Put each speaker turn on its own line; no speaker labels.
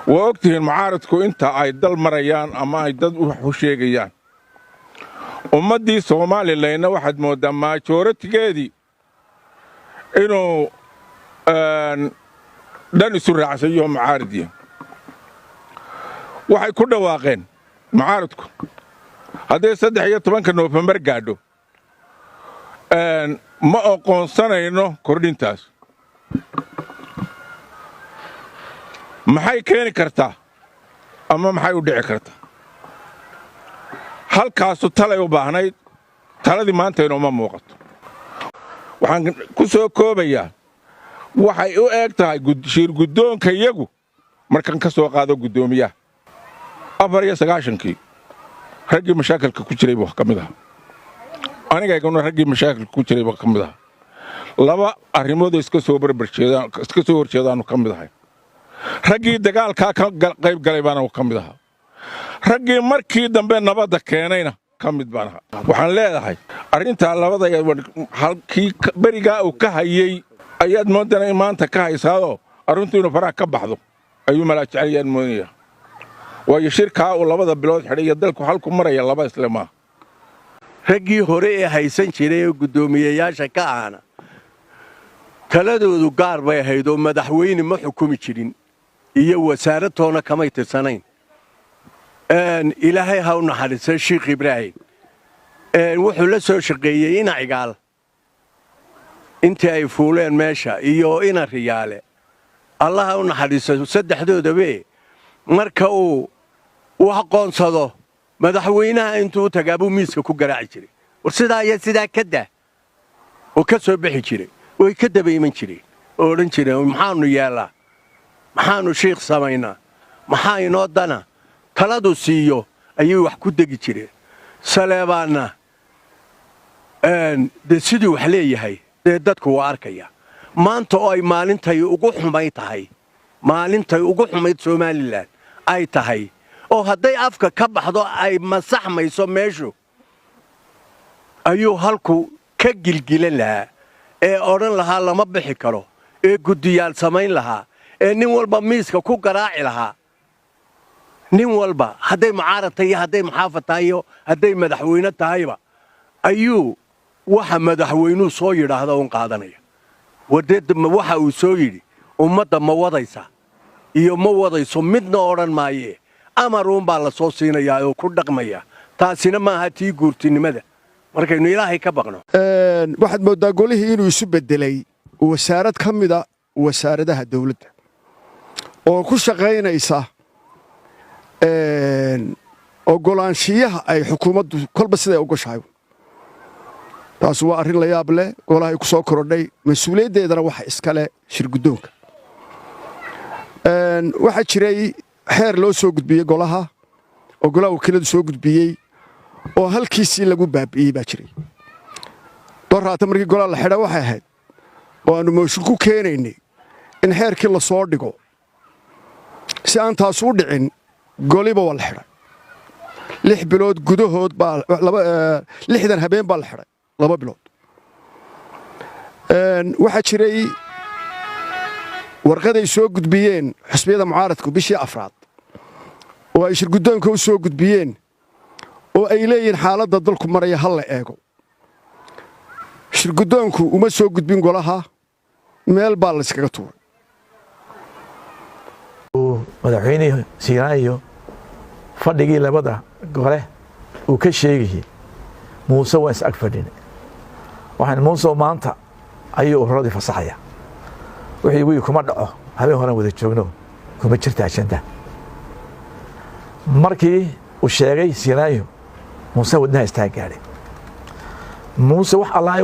Waa og tihiin mucaaradku inta ay dal marayaan ama ay dad wax u sheegayaan. Ummaddii Somalilandna waxaad mooddaa majority-geedii inuu dhan isu raacsanyaho mucaaradya. Waxay ku dhawaaqeen mucaaradku hadday 13-ka Noofembar gaadho, ma oqoonsanayno kordhintaas. Maxay keeni kartaa ama maxay u dhici kartaa? Halkaasu talay u baahnayd, taladii maanta inooma muuqato. Waxaan ku soo koobayaa, waxay u eeg tahay shir guddoonka iyagu markan ka soo qaado guddoomiyaha 94-kii raggii mashaakilka ku jiray buu ka mid ahaa. Anigayguna raggii mashaakilka ku jiray buu ka mid ahaa. Laba arrimoodoo iska soo barbarjeedaan, iska soo horjeedaanu ka mid ahay. Raggii dagaalkaa ka qayb galay baana ka mid ahaa, raggii markii dambe nabadda keenayna ka mid baan ahaa. Waxaan leedahay arrintaa labada halkii berigaa uu ka hayey ayaad moodana in maanta ka haysaadoo arrintu inuu faraha ka baxdo ayuu malaa jecelyaan moodaya, waayo shirkaa uu 2da bilood xidhay iyo dalku halku maraya laba isle maaha.
Raggii hore ee haysan jiray ee guddoomiyeyaasha ka ahna taladoodu gaar bay ahayd oo madaxweyne ma xukumi jirin iyo wasaaradtoona kamay tirsanayn. Ilaahay ha u naxariista Sheikh Ibraahim, wuxuu la soo shaqeeyey ina Cigaal intii ay fuuleen meesha iyo ina Riyaale, Allah ha u naxariisto saddexdoodabe. Marka uu u aqoonsado madaxweynaha, intuu u tagaa buu miiska ku garaaci jiray, war sidaa iyo sidaa ka dah, oo ka soo bixi jiray. Way ka daba iman jireen oo odhan jireen, maxaannu yeellaa? Maxaannu shiikh samaynaa? Maxaa inoo dana? Taladu siiyo ayay wax ku degi jireen. Saleebaanna dee siduu wax leeyahay dee dadku waa arkaya maanta oo ay maalintay ugu xumayd tahay, maalintay ugu xumayd Somaliland ay tahay, oo hadday afka ka baxdo ay masaxmayso meeshu, ayuu halku ka gilgilan lahaa ee odhan lahaa lama bixi karo, ee guddiyaal samayn lahaa, ee nin walba miiska ku garaaci lahaa. Nin walba, hadday mucaarad tahay iyo hadday muxaafad tahay iyo hadday madaxweyne tahayba, ayuu waxa madaxweynuhu soo yidhaahda un qaadanaya. Wadee waxa uu soo yidhi ummadda ma wadaysa iyo ma wadayso midna odhan maayee, amaruun baa la soo siinayaa oo ku dhaqmaya. Taasina maaha tii guurtinimada markaynu Ilaahay ka baqno.
Waxaad mooddaa golihii inuu isu beddelay wasaarad ka mida wasaaradaha dawladda oo ku shaqaynaysa oggolaanshiyaha ay xukuumaddu kolba siday ogoshahay. Taas waa arrin la yaab leh golahay ku soo korodhay, mas-uuliyaddeedana waxa iskale shirguddoonka. Waxaa jiray xeer loo soo gudbiyey golaha oo golaha wakiiladu soo gudbiyey oo halkiisii lagu baabi'iyey baa jiray doraata markii golaha la xidha. Waxay ahayd oo aannu mooshin ku keenaynay in xeerkii la soo dhigo. Si aan taas u dhicin, goliba waa la xidhay 6 bilood gudahood baa, 60 habeen baa la xidhay, 2 bilood. Waxaa jiray warqaday soo gudbiyeen xusbiyada mucaaradku bishii afraad oo ay shirguddoonka u soo gudbiyeen oo ay leeyihiin xaaladda dalku maraya ha la eego. Shirguddoonku uma soo gudbin golaha, meel baa layskaga tuuray.
Madaxweynihii Siiraayo fadhigii labada gole uu ka sheegayey Muuse, waan is ag fadhina. Waxaan, Muuse, maanta ayuu ururadii fasaxaya. Wuxuu igu yidhi, kuma dhaco, habeen horan wada joogno, kuma jirta agenda. Markii uu sheegay Siiraayo, Muuse wadnaha istaa gaadhay. Muuse wax allaah.